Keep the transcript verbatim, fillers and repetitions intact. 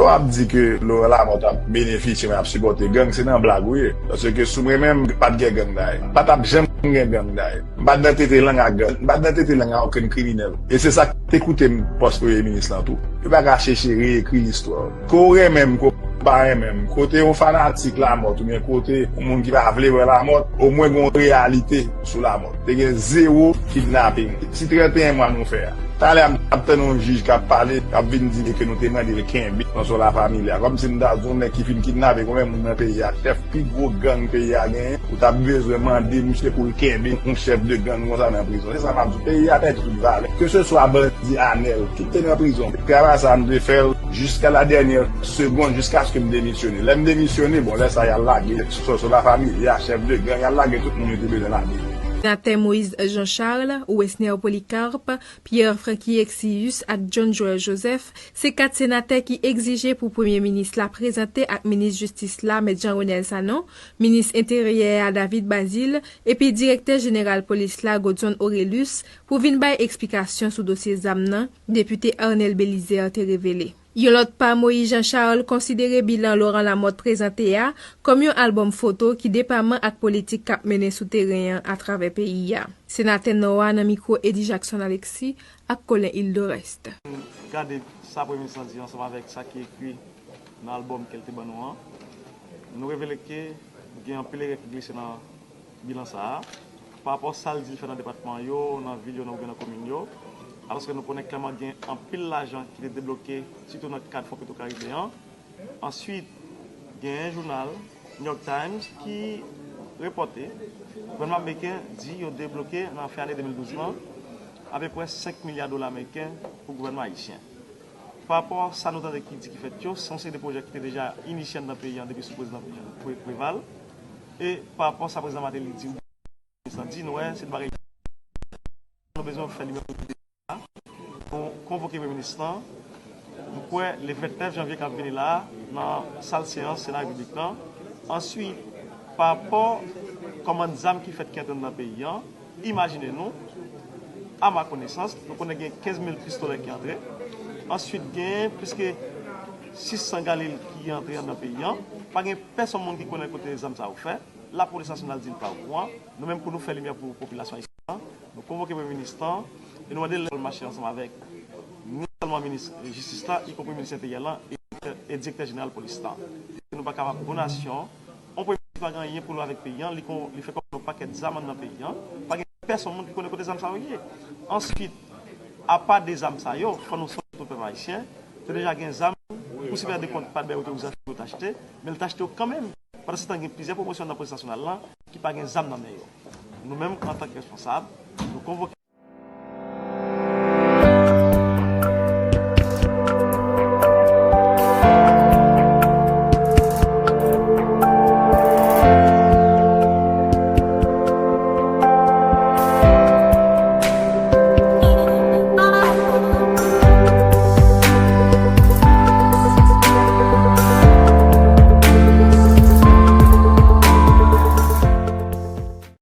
w ap di ke Laurent Lamothe ap benefisye, men ap sipòte gang, se nan blag ou ye. Paske sou mwen menm, pa t gen gang dayè. Pa t ap janm gen gang dayè. M pa t nan tete lang ak gang. M pa t nan tete lang ak okenn kriminèl. E se sa k te koute m pòs premye minis lan tou. Yo pa ka chèche reyekri listwa. Ke w renmen m, ke w pa renmen m, kote yon fanatik Lamothe oubyen kote yon moun ki pa vle wè Lamothe, omwen gen yon reyalite sou Lamothe. Te gen zewo kidnaping. Si trannteyen mwa nou fè a, talè a m ap tann yon jij k ap pale, k ap vin di ke nou te mande l kenbe nan zòn lafamilya. Kòmsi m ta di yon nèg ki fin kidnape konbyen moun nan peyi a, chèf pi gwo gang peyi a genyen, ou t ap bezwen mande misye pou l kenbe yon chèf de gang konsa nan prizon. Se sa m ap di w, peyi a pèdi tout valè. Keseswa bandi Anèl, tout te nan prizon. Travay sa a, m te fè l jiska la dènyè segonn, jiskaske m demisyone. Lè m demisyone, bon, lè sa a, y al lage sòso lafamilya, chèf de gang, y al lage tout moun yo te bezwen lage. Senatè Moïse Jean Charles, Wesner Polycarpe, Pierre Francky Exius ak John Joël Joseph se kat senatè ki egzije pou premye minis la prezante ak minis jistis la, Mèt Jean Renel Sanon, minis enteryè a, David Bazile, epi direktè jeneral polis la, Godson Orélus, pou vin bay eksplikasyon sou dosye zam nan, depite Arnel Bélizaire te revele. Yon lòt pa, Moïse Jean Charles konsidere bilan Laurent Lamothe prezante a kòm yon albòm foto ki depaman ak politik k ap mennen sou teren an atravè peyi a. Senatè Nò a nan mikwo Eddy Jackson Alexis ak Colin Hildorest. Gade sa premye minis lan di ansanm avèk sa ki ekri nan albòm ke l te ban nou an, nou revele ke gen anpil erè ki glise nan bilan sa a, parapò sa l di l fè nan depatman yo, nan vil yo, nan oubyen nan komin yo, alòske nou konnen klèman gen anpil lajan ki te debloke, sitou nan kad Fon Petro Caribe an. Answit, gen yon jounal, New York Times, ki repòte gouvènman ameriken di yo debloke nan fen ane de mil douz lan apeprè senk milya dola ameriken pou gouvènman ayisyen. Parapò sa nou tande ki di ki fèt yo, se yon seri de pwojè ki te deja inisye anndan peyi an depi sou prezidan Pre- Preval. E parapò sa prezidan Martelly di, minis lan di, nou wè se de bagay nou bezwen fè limyè pou nou konvoke premye minis lan. M kwè le vennèf janvye k ap vini la a, nan sal seyans Sena Repiblik lan. Answit, parapò kòmand zam ki fèt ki antre anndan peyi an, imajine nou, a ma konesans, nou konnen gen kenz mil pistolè ki antre. Answit, gen plis ke sis san galil ki antre anndan peyi an. Pa gen pèsonn moun ki konnen kote zam sa yo fè. Lapolis nasyonal di l pa okouran. Nou menm, pou nou fè limyè pou popilasyon ayisyen an, nou konvoke premye minis lan e nou mande l pou l mache ansanm avèk non sèlman minis jistis la, ikonpri minis enteryè lan e, e direktè jeneral polis lan. Paske nou pa ka ap gon nasyon, yon premye minis pa gen anyen pou l wè avèk peyi an, li kon, li fè kòm yon pakèt zam anndan peyi an. Pa gen pèsonn moun ki konnen kote zam sa yo ye. Answit, apa de zam sa yo, fò nou sonje tout pèp ayisyen te deja gen zam pou Sipèdekont pa t bay otorizasyon pou yo t achte, men l t achte yo kanmenm. Pandansetan, gen plizyè pwomosyon nan polis nasyonal lan ki pa gen zam nan men yo. Nou menm, antanke responsab, nou konvoke